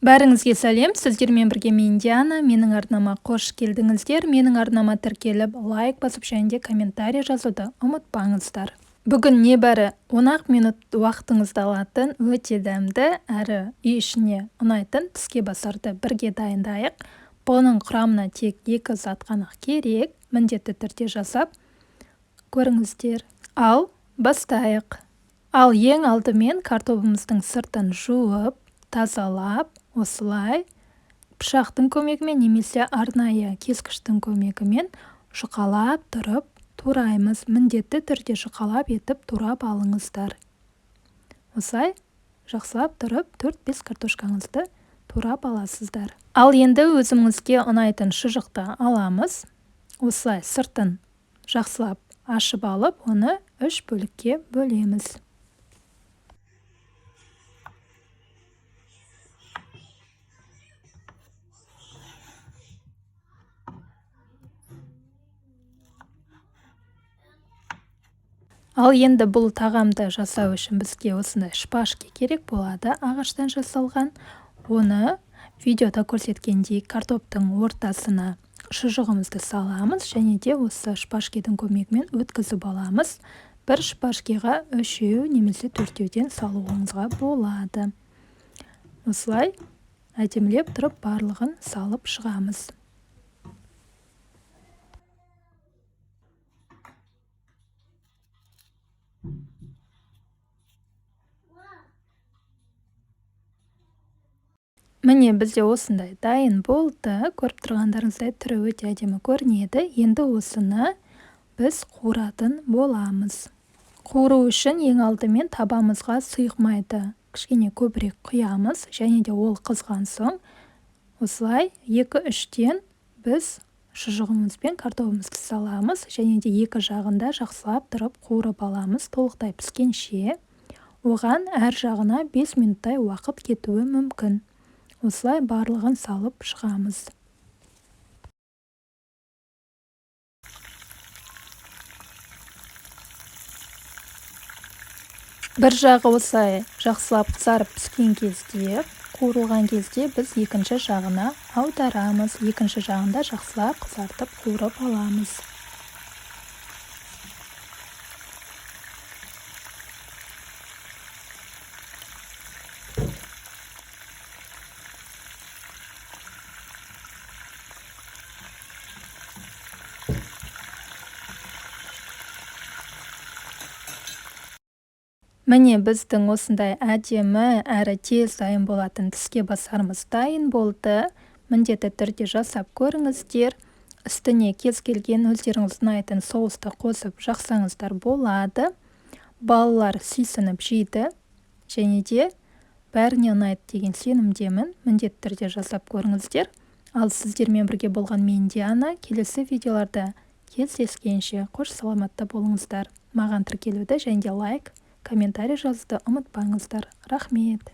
Бәріңізге сәлем, сіздермен бірге мен Диана. Менің арнама қош келдіңіздер. Менің арнама тіркеліп, лайк басып және де комментарий жазуды ұмытпаңыздар. Бүгін небәрі 10 минут уақытыңызды алатын өте дәмді әрі үй ішіне ұнайтын тіске басарды бірге дайындайық. Бұның құрамына тек 2 зат қана керек, міндетті түрде жасап көріңіздер. Ал бастайық. Ал ең алдымен картобымыздың сыртын жуып, тазалап, осылай пышақтың көмегімен немесе арнайы кескіштің көмегімен жұқалап тұрып тураймыз. Міндетті түрде жұқалап етіп турап алыңыздар. Осылай жақсылап тұрып 4-5 картошкаңызды турап аласыздар. Ал енді өзімізге ұнайтын шұжықты аламыз. Осылай сыртын жақсылап ашып алып, оны 3 бөлікке бөлеміз. Ал енді бұл тағамды жасау үшін бізге осындай шпажка керек болады, ағаштан жасалған. Оны видеода көрсеткендей картоптың ортасына шұжығымызды саламыз және де осы шпажканың көмегімен өткізіп аламыз. Бір шпажкаға 3 немесе 4-теуден салуыңызға болады. Осылай әдемілеп тұрып барлығын салып шығамыз. Міне бізде осындай дайын болды. Көріп тұрғандарыңыздай түрі өте әдемі көрінеді. Енді осыны біз қуыратын боламыз. Қуыру үшін ең алдымен табамызға сұйық майды кішкене көбірек құямыз және де ол қызған соң осылай 2-3-тен біз шұжығымыз бен картобымызды саламыз және де екі жағында жақсылап тұрып қуырып аламыз толықтай піскенше. Оған әр жағына 5 минуттай уақыт кетуі мүмкін. Осылай барлығын салып шығамыз. Бір жағы осылай жақсылап қызарып піскен кезде, қуырылған кезде біз екінші жағына аударамыз. Екінші жағында жақсылап қызартып қуырып аламыз. Міне біздің осындай әдемі әрі тез дайын болатын тіске басарымыз дайын болды. Міндетті түрде жасап көріңіздер. Үстіне кез келген өздеріңіз ұнайтын соусты қосып жақсаңыздар болады. Балалар сүйсініп жейді және де бәріне ұнайды деген сенімдемін. Міндетті түрде жасап көріңіздер. Ал сіздермен бірге болған мен Диана. Келесі видеоларда кездескенше қош саламатта болыңыздар. Маған тіркелуді және де лайк, комментарий жазуды ұмытпаңыздар. Рахмет.